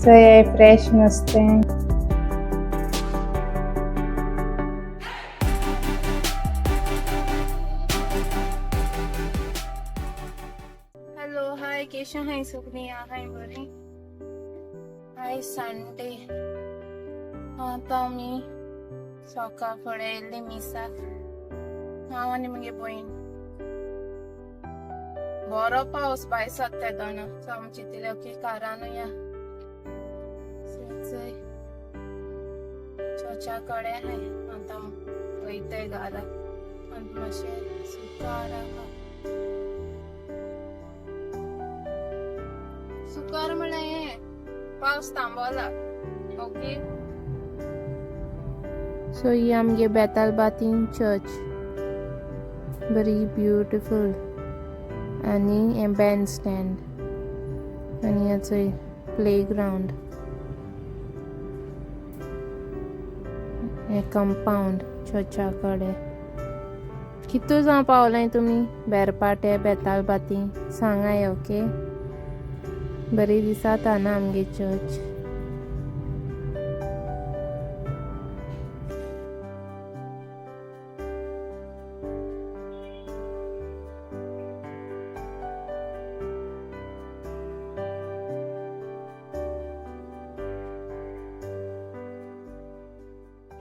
चोय फ्रेश नुस्तें. Hello hi केशा हाय सगळीं हाय बरी. आयज संडे. आतां आमी सकाळ फुडें येयल्ली मिसाक, हांव आनी म्हगे भयण. बरो पावस भायर सरता तेदोना, सो आमी चिंतलें ओके कारानू या. चोय चर्चा कडेन आहाय. आतां वयताय घरा आनी मातशें सुकार आहा. सुकार म्हळ्यार हें पावस थांबोला. ओके, सो ही आमगे बेतालबातीन चर्च, बरी ब्युटिफूल. आनी हें बँड स्टँड आनी हें चोय प्ले ग्रावंड, हें कंपावंड चर्चा कडेन. कितू जावं पावलाय तुमी बेरपाटे बेतालबाती सांगाय. ओके, बरी दिसाता ना आमगे चर्च.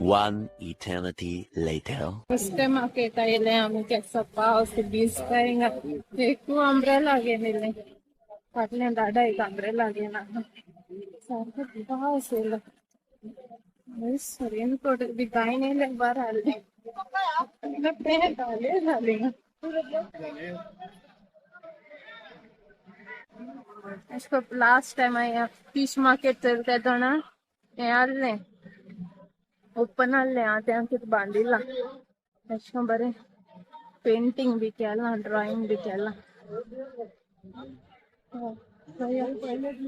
One eternity later. नुस्तें मार्केट आयलें आमी. केसो पावस, भिजता हिंगा. एकू अम्ब्रेला घेवन येयलें. फाटल्यान दादा एक अम्ब्रेला घेवन सारको पावस येयलो. रेनकोट बी कांय न्ही, बरें आहलें. तें घालें घालें अशें करून लास्ट टायम हांवें फीश मार्केट चलता तेदोना हें आहलें, ओपन आहलें. आतां कितें बांदिलां अशें करून बरें पेंटींग बी केलां, ड्रॉइंग बी केलां.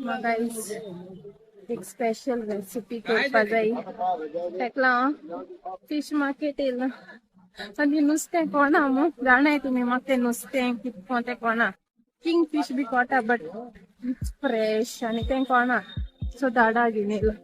म्हाका आयज एक स्पेशल रेसिपी करपा जाय, तेका लागून फीश मार्केट येयलां. आनी नुस्तें कोणा मू जाणाय तुमी, म्हाका तें नुस्तें कितें कोण तें कोणा. किंग फिश बी कोटा, बट it's fresh आनी तें कोणा, सो दाडा घेवन येयलां.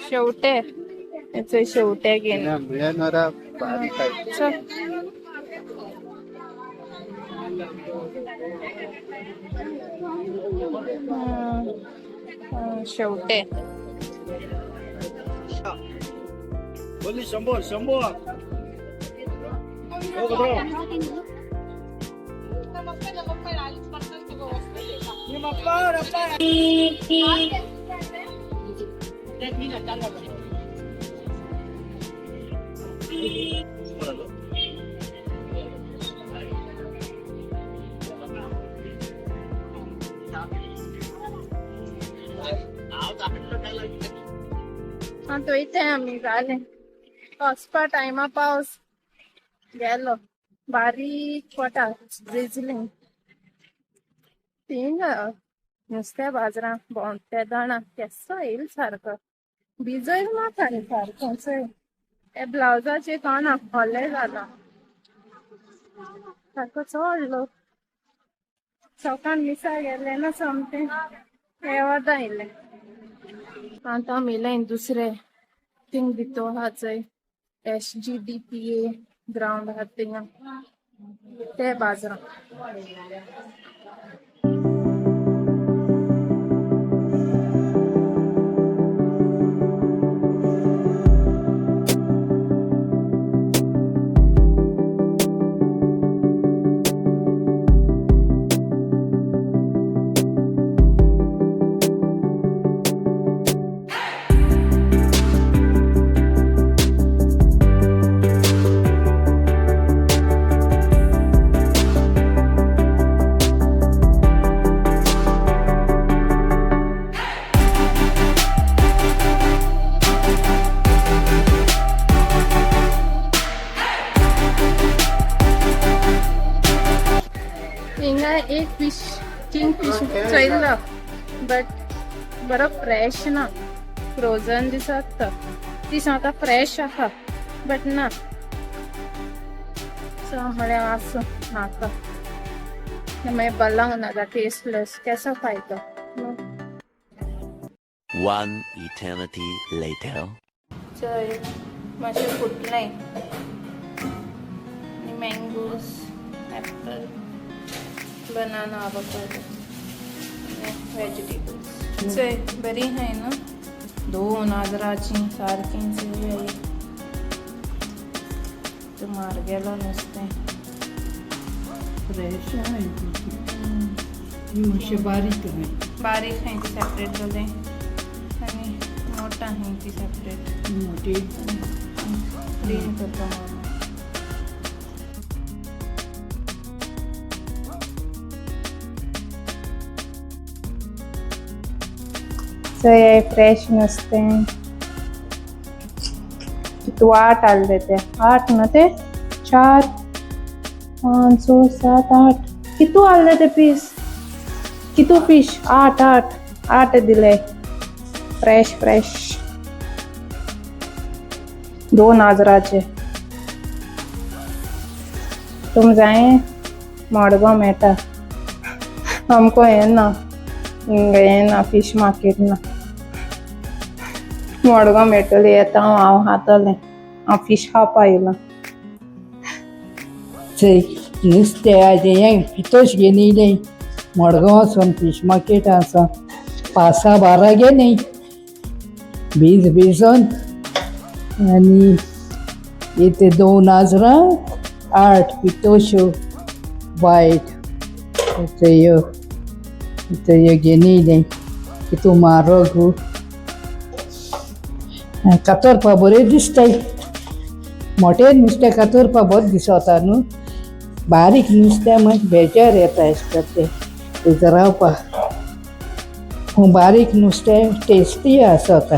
शेवटे, हेचो शेवटे घेवन बारीक आहे. चल. शेवटे. आतां वयताय आमी जालें वचपा टायमा पावस गेलो, बारीक पडटा, ड्रिजलींग. थिंगा नुस्त्या बाजारां भोंवते जाणा केसो येयल सारको भिजयल म्हाका रे सारकें. चोय हे ब्लावजाचें कोणाक खोलें जालां सारको, चड लोक. सकाळ मिसा गेल्लें ना सोमतें हे वता येयलें. आतां आमी येयलाय दुसरे थिंग भितर आहा चोय, SGDPA ground आहा थिंगा ते बाजारां. हिंगा एक फिश, किंग फिश चोयल्लो, बट बरो फ्रेश ना, फ्रोजन दिसता तो. ती म्हाका फ्रेश आहा बट ना. सो म्हळ्यार आसूं नाका, मागीर बलांक नाका, टेस्टलेस, केसो फायदो. One eternity later. चल मातशें फुटलें आनी mangoes, Apple, banana, avocado, vegetables. चोय बरी आहाय न्हू, दोन आजराचीं सारकीं. चोय तूं मारगेलो नुस्तें. फ्रेश आहाय ती, मातशें बारीक आहाय. बारीक आहाय ती सेपरेट जालें आनी मोठो आहाय ती सेपरेट. मोटी. क्लीन करता मामा. चोय फ्रेश नुस्तें कितू, आठ आसले ते, आठ न्हू ते, चार, पांच, स, सात, आठ. कितू आसले ते पीस? कितू फिश? आठ, आठ, आठ दिले. फ्रेश फ्रेश, 2 हजाराचे. तुम जाय मडगांव मेळटा, आमकां हें ना, हिंगा हें ना, फिश मार्केट ना. मडगांव मेळटली, येता हांव खातलें. हांव फिश खावपा येयलां. चय नुस्त्याचें हें पितोश घेवन येयलें मडगांव वचोन. फीश मार्केट आसा, पांचा बारा घेन बीज भिजोन आनी इथे 2 हजारां आठ पितोश्यो वायट. ह्यो ह्यो घेवन येयलें. कितू म्हारग, कातरपा बरें दिसताय. मोठें नुस्तें कातरपा बरें दिसता न्हू, बारीक नुस्तें मात बेजार येता अशें करता तें रावपा. बारीक नुस्तें टेस्टी आसता,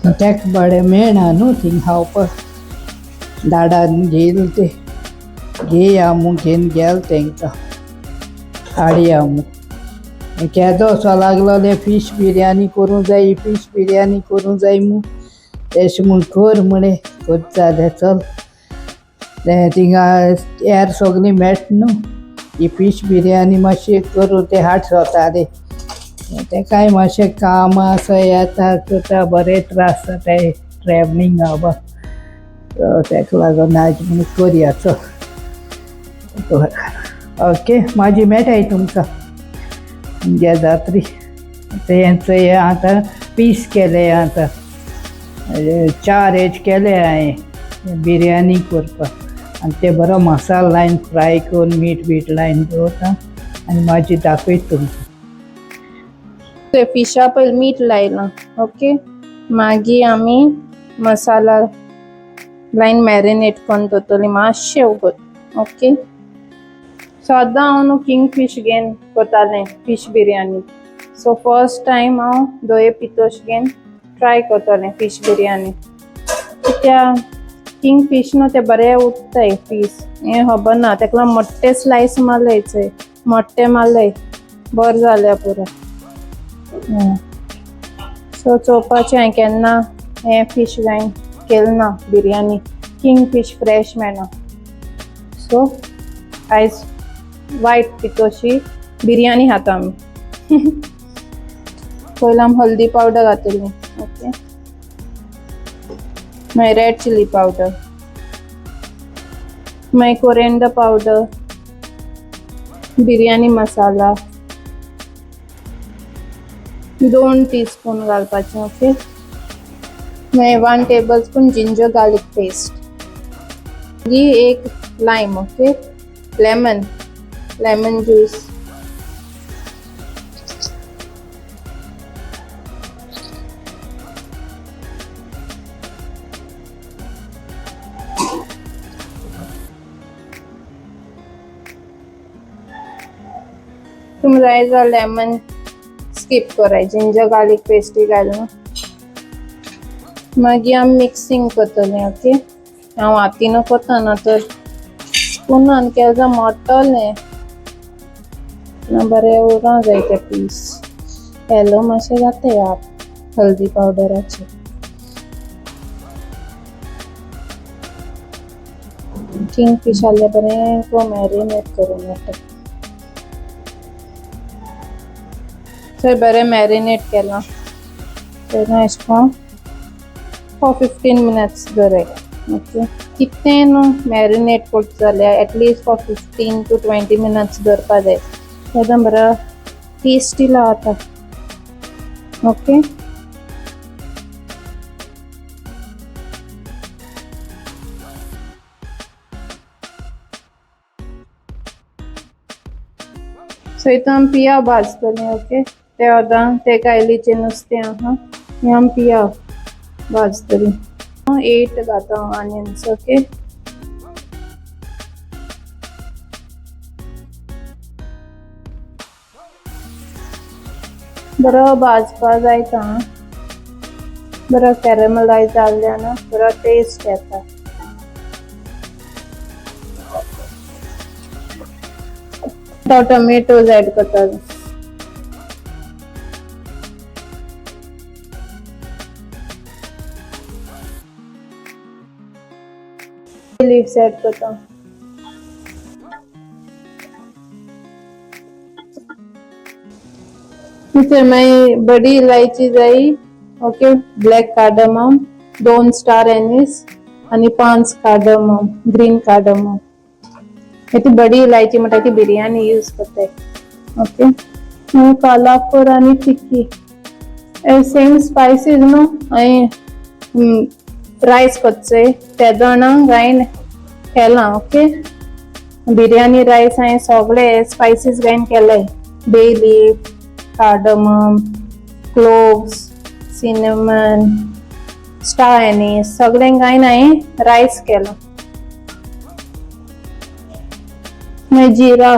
तेका बरें मेळना न्हू थिंग खावपाक. दाडान घेयल ते घेया मू, घेवन गेल तेंकां हाडया मू. केदो असो लागलोले फिश बिरयानी करूं जाय, फिश बिरयानी करूं जाय मू. तेश म्हूण कर म्हणे, करता जाल्यार चल. तें थिंगा हेर सगळीं मेळटा न्हू, ही फिश बिरयानी मातशी करूं ते हाड सोताले. तें कांय मातशें काम आसा, येता करता, बरें त्रास जाताय ट्रॅवलिंग बाबा. तेका लागून आयज म्हण करया, चल. ओके, मागीर मेळटाय तुमकां तुमगे जात्री. तें चोय आतां पीस केले आतां. चार हेज केले हांवें बिरयानी करपाक आनी ते बरो मसालो लायन फ्राय करून मीठ बीठ लायन दवरता आनी मागीर दाखयता तुमकां. ते फिशा पयलीं मीठ लायलां, ओके. मागीर आमी मसाला लायन मॅरिनेट करून दवरतली मातशें वगत, ओके. सदां हांव न्हू किंग फिश घेवन करतालें fish biryani. So first time हांव धोये पितोश घेवन ट्राय करतलें फिश बिरयानी. कित्या किंग फिश न्हू ते बरे उरताय पीस, हें खबर ना तेका लागून मोट्टे स्लायस मारले चोय, मोट्टे मारले बरें जालें पुरो. सो चोवपाचें हांवें केन्ना हें फिश हांवें केलें ना बिरयानी, किंग फिश फ्रेश मेळना. सो आयज वायट पितोशी बिरयानी खाता आमी. पयलीं आमी हल्दी पावडर घातली, ओके. मागीर रेड चिली पावडर, मागीर coriander powder, biryani masala 2 teaspoon घालपाचें, ओके. मागीर 1 टेबलस्पून जिंजर गार्लिक पेस्ट, मागीर एक लायम, ओके, लेमन, लेमन ज्यूस. तुमी जाय जाल्यार लेमन स्कीप कराय, जिंजर गार्लिक पेस्टूय घालून मागीर आमी मिक्सिंग करतलीं, ओके. हांव हातीन करता ना तर स्पुनान केलें जाल्यार मोडटलें ना, बरें उरूंक जाय तें पीस. येलो मातशें जाता ह्या हल्दी पावडराचेर. किंग फिश आहल्यार बरें करून मॅरिनेट करूं मेळटा. थंय बरें मॅरिनेट केलां तेन्ना अशें करून फॉर 15 मिनट्स दवराय, ओके. कितें न्हू मॅरिनेट करता जाल्यार एटलिस्ट फॉर 15 टू 20 मिनट्स दवरपा जाय, तेन्ना बरो टेस्टी लागता, ओके. सो हितून आमी पियाव भाजतलीं, ओके. ते अर्दां ते कायलीचें नुस्तें आहा हें आमी पियाव भाजतलीं. 8 घाता ऑनियन्स, ओके. बरो भाजपा जाय तो, बरो कॅरमलायज जाल्ल्यान न्हू बरो टेस्ट येता. तो टोमॅटोज ऍड करता. लीव्स ऍड करता. तिथे मागीर बडी इलायची जाय, ओके, ब्लॅक कार्डमम, 2 स्टार एनिस आनी 5 कार्डमम, ग्रीन कार्डमम. ती बडी इलायची म्हणटा ती बिरयानी यूज करताय, ओके. कालापूर आनी तिक्की सेम स्पायसीस न्हू हांवें रायस करचे तेदोणा घायन केलां, ओके. बिरयानी रायस हांवें सगळे स्पायसीस घायन केले, bay leaf, cardamom, cloves, cinnamon, star anise सगळें घायन हांवें रायस केलो. मागीर जिरा,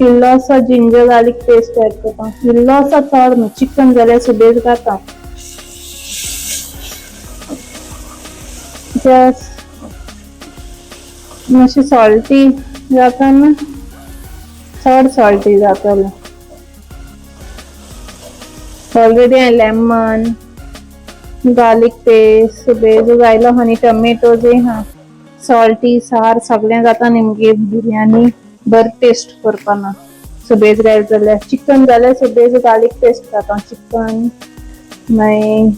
इल्लोसो जिंजर गार्लिक पेस्ट ऍड करता, इल्लोसो चड न्हू, चिकन जाल्यार सुबेज घाता. जस्ट मातशें सॉल्टी जाता न्हू, चड सॉल्टी जातलें. ऑलरेडी हांवें लेमन, गार्लिक पेस्ट सुबेज घायलो आनी टमेटोजूय आहा. सॉल्टी सार सगळें जाता न्ही मागीर बिरयानी बरी टेस्ट करपा ना सुबेज घायलें जाल्यार. चिकन जाल्यार सुबेज गार्लिक पेस्ट घाता चिकन, मागीर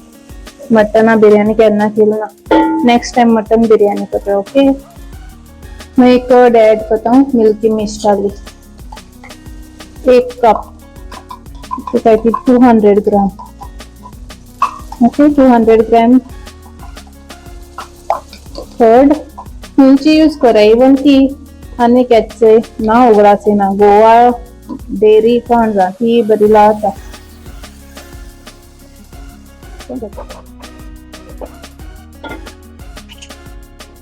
मटना बिरयानी केन्ना केली ना, नेक्स्ट टायम मटन बिरयानी करता, ओके. मागीर कर्ड ऍड करता मिल्की मिस्ट आली 1 कप, काय ती 200 ग्राम. ओके, 200 ग्राम कर्ड. खंयची यूज करा, इवन ती आनी केचे ना उगडासी ना, गोवा डेअरी कोण जा ती बरी लावता.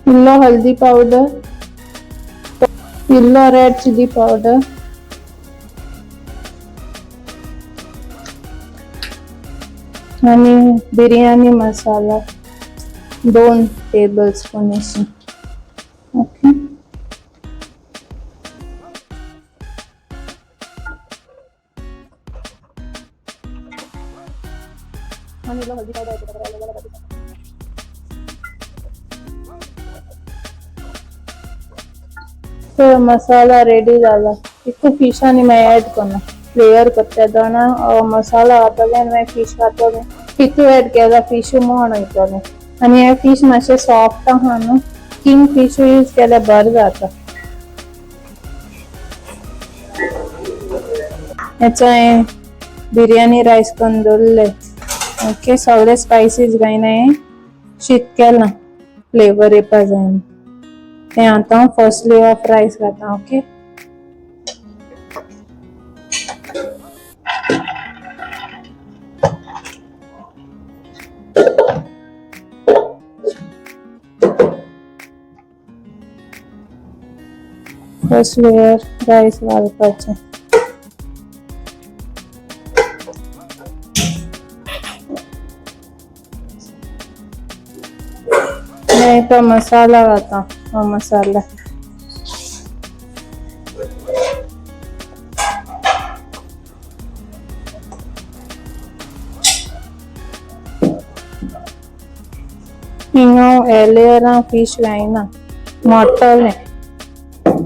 इल्लो हल्दी पावडर, इल्लो रेड चिली पावडर, आणि बिर्याणी मसाला 2 टेबल स्पून अशी. ओके, तर मसाला रेडी जाला. इतू फिश आनी मागीर ऍड करना, लेयर करता दोना मसाला घातले आनी मागीर फिश घातले. तितू ऍड केला फिश मोण वयतले आनी हे फिश मातशें सॉफ्ट आहा न्हू, किंग फिश यूज केल्यार बरें जाता. हेचो हांवें बिरयानी रायस करून दवरले. ओके, सगळे स्पायसीस घायन हांवें शीत केलां, फ्लेवर येवपा जाय म्हणून. तें आतां फर्स्ट लेयर ऑफ रायस घाता. ओके, फर्स्ट लेयर रायस घालपाचें. मागीर तो मसाला घाता, हो मसाला. हिंगा हांव लेयरां फिश घायना, मोडटलें.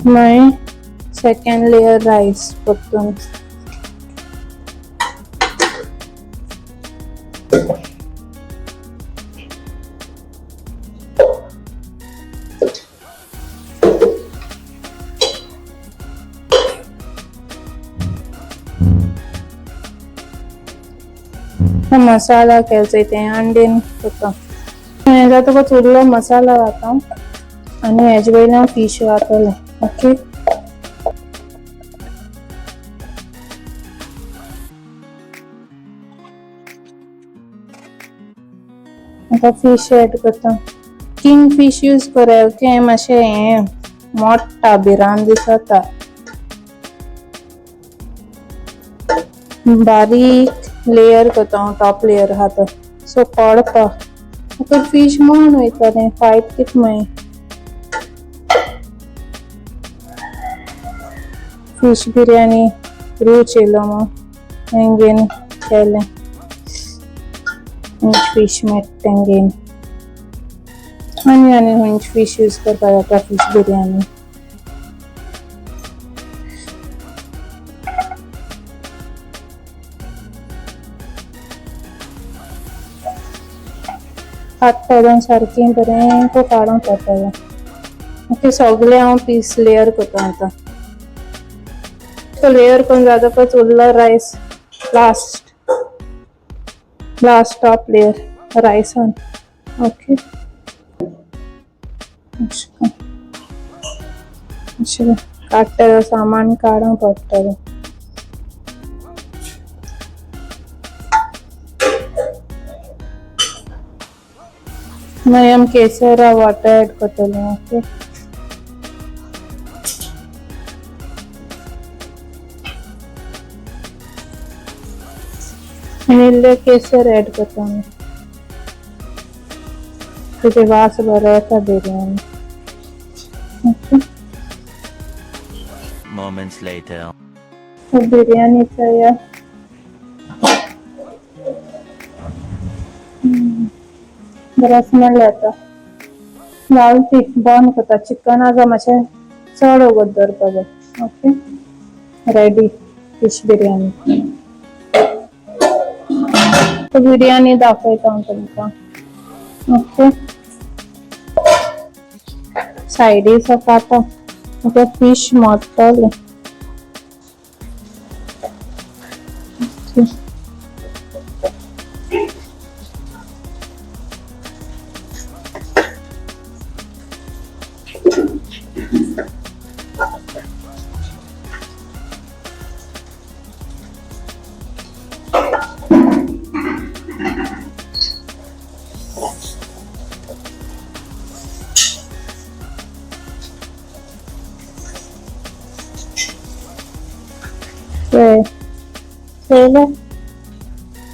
मागीर सेकंड लेयर रायस परतून. मसाला केलो तें अंडेन करता. जातकच उरलो मसाला घाता आनी हेजे वयल्यान फिश घातलें. ओके, आतां फिश ऍड करता. किंग फिश यूज कराय. ओके, मातशें हें मोडटा, भिरांत दिसता. बारीक लेयर करता हांव, टॉप लेयर आहा तो सो पडपा. आतां फिश मोण वयतलें फायट कित मागीर. फिश बिरयानी रूच येयलो मग तेंगेन केलें फिश मेळटा तेंगेन. आनी आनी खंयची फिश यूज करपाक जाता फिश बिरयानी. हात सारकें बरें काडूंक पडटलें. ओके, सगळें हांव पीस लेयर करता आतां. तो लेयर करून जातकच उरलो rice, last last top layer रायसान. Okay, अशें काडटलें, सामान काडूंक पडटलें. मागीर आमी केसरा वॉटर ऍड करतले. ओके, आनी इल्लें केसर ऍड करता आमी, तेजे वास बरो येता biryani. Okay, Moments later. Biryani तयार. बरो स्मेल येता. घाल ती बंद करता. चिकन आसा मातशें चड वगत दवरपाक जाय. Okay, ready fish biryani. Biryani दाखयता हांव तुमकां. ओके, सायडीक खाता. म्हाका फिश मोडटलें. पळयलें,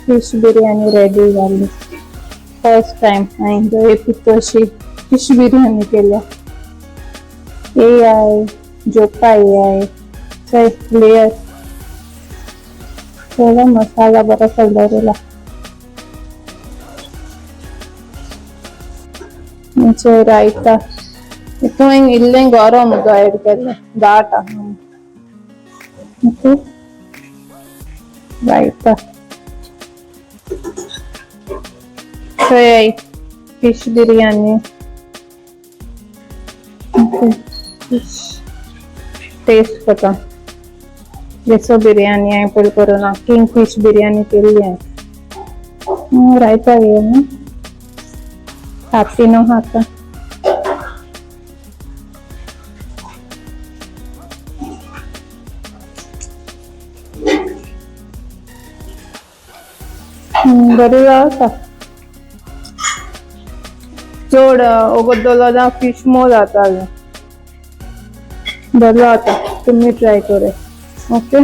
फिश बिर्याणी रेडी जाली. फर्स्ट टायम हांवें अशी फिश बिर्याणी केल्या. ए I जोपा ए I चल लेयर पळयलें, मसाला बरो सगळो. म्हणजे रायता हितून इल्लें गरम उदक एड केल्लें, दाट आहा. ओके, रायता. चोयाय fish biryani. Okay, fish taste करता. जसो बिर्याणी हांवें पयलीं करूं ना, किंग फिश बिर्याणी केल्ली हांवें. रायता घेवन हातीन खाता. बरें जाता. चड वगत दवरलो फिश मोव जाता. बरें जाता, तुमी ट्राय करूं. ओके.